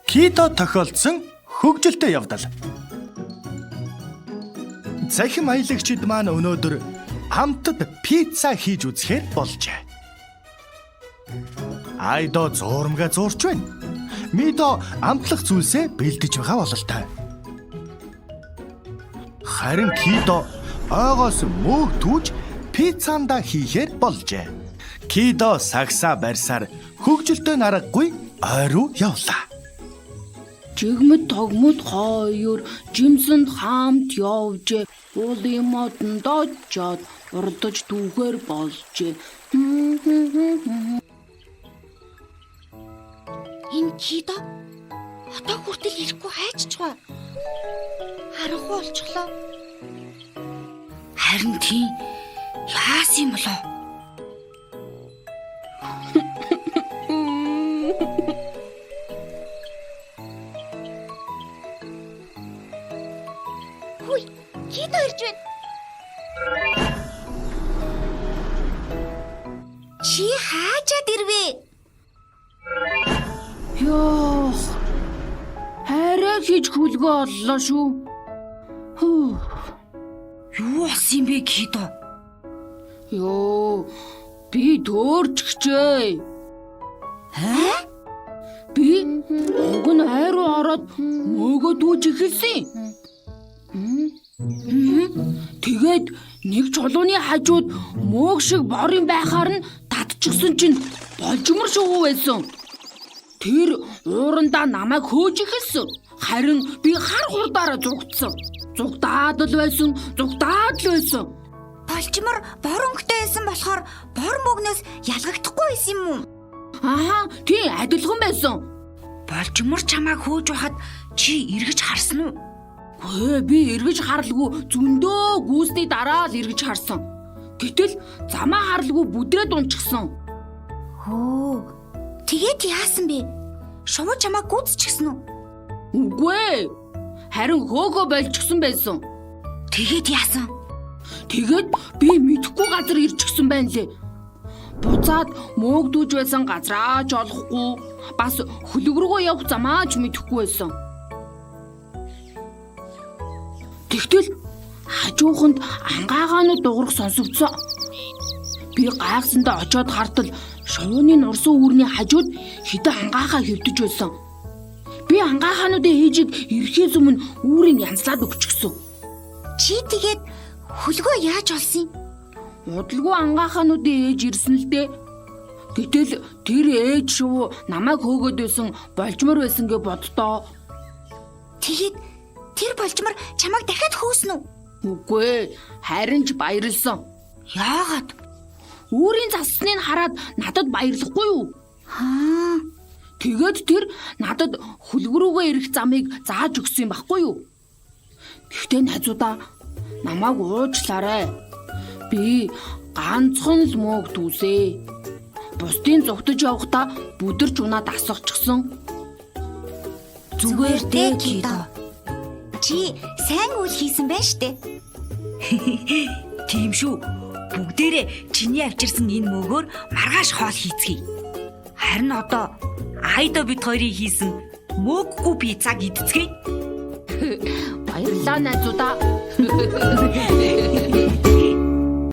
Кидо тохиолдсон хөгжилтэй явдал. Цахим аялагчид маань өнөөдөр амтд пицца хийж үзэхээр болжээ. Айдо зуурмгаа зуурч байна. Мидо амтлах зүйлсээ бэлдэж байгаа бололтой. Харин Кидо ойгоос мөөг түүж пиццанда хийхээр болжээ. Кидо сагсаа барьсаар хөгжилтэй наргагүй ой руу явлаа. Жигмэд тогмод хоёр жимсэнд хамт явжээ. Уулын модонд очоод урдаж түүхээр болжээ. Энэ Кидо одоо хүртэл ирэхгүй хайччихва. Харанхуй болчихлоо. Харин тийм яасан юм болов? Хүй, Кидо ирж байна. Чи хаачаад ирвэ? Йоох. Арай хийж хүлгөө оллоо шүү. Хүү. Юу болсон юм бэ Кидо? Йоо. Би төөрчгчээ. Аа? Би уг нь ой руу ороод мөөгөө түүж эхэлсэн. Тэгээд нэг чулууны хажууд мөөг шиг бор юм байхаар нь татчихсан чинь болжмор шувуу байсан. Тэр уурандаа намайг хөөж эхэлсэн. Харин би хар хурдаараа зугтсан. Зугтаад л байсан, зугтаад л байсан. Болжмор бор өнгөтэй байсан болохоор бор мөгнөөс ялгагдахгүй байсан юм уу? Аа, тий адилхан байсан. Болжмор чамайг хөөж байхад чи эргэж харсан уу? Гүй би эргэж харлгүй зөндөө гүйсний дараа л эргэж харсан. Гэтэл замаа харлгүй бүдрээд унчихсан. Хөө. Тэгээд яасан бэ? Шувуу чамайг гүйцчихсэн үү? Үгүй ээ. Харин хөөгөө болчихсон байсан. Тэгээд яасан? Тэгээд би мэдэхгүй газар ирчихсэн байна лээ. Буцаад мөөг дүүж байсан газраа ч олохгүй, бас хөлөг рүүгээ явах замаа ч мэдэхгүй байсан. Тэгтэл хажууханд ангаагаанууд дуурах сонсогдсон. Би гайхсандаа очиод хартал шувууны нурсан үүрний хажууд хэдэн ангаахаа хэвдэж байсан. Би ангаахаануудын ээжийг ирэхээс өмнө үүрийг янзлаад өгчихсөн. Чи тэгээд хөлгөө яаж олсон юм? Удалгүй ангаахаануудын ээж ирсэн л дээ. Гэтэл тэр ээж шувуу намайг хөөгөөд байсан болжмор байсан гэж боддоо. Тэгээд тэр болжмор чамайг дахиад хөөсөн үү? Үгүй ээ, харин ч баярлсан. Яагаад? Үүрийн засныг хараад надад баярлахгүй юу? Аа. Тэгээд тэр надад хөлөг рүүгээ ирэх замыг зааж өгсөн юм баггүй юу? Гэхдээ найзуудаа намайг уучлаарай. Би ганцхан л мөөг дүүсээ. Бусдын зугтаж явахдаа бүдэрч унаад асгачихсан. Зүгээр дээ Кидо. Чи сайн үйл хийсэн байх штэ. Тийм шүү. Бүгдээрээ чиний авчирсан энэ мөөгөөр маргааш хоол хийцгээе. Харин одоо Айдо бид хоёрын хийсэн мөөггүй пиццаг идцгээе. Баярлалаа найзуудаа.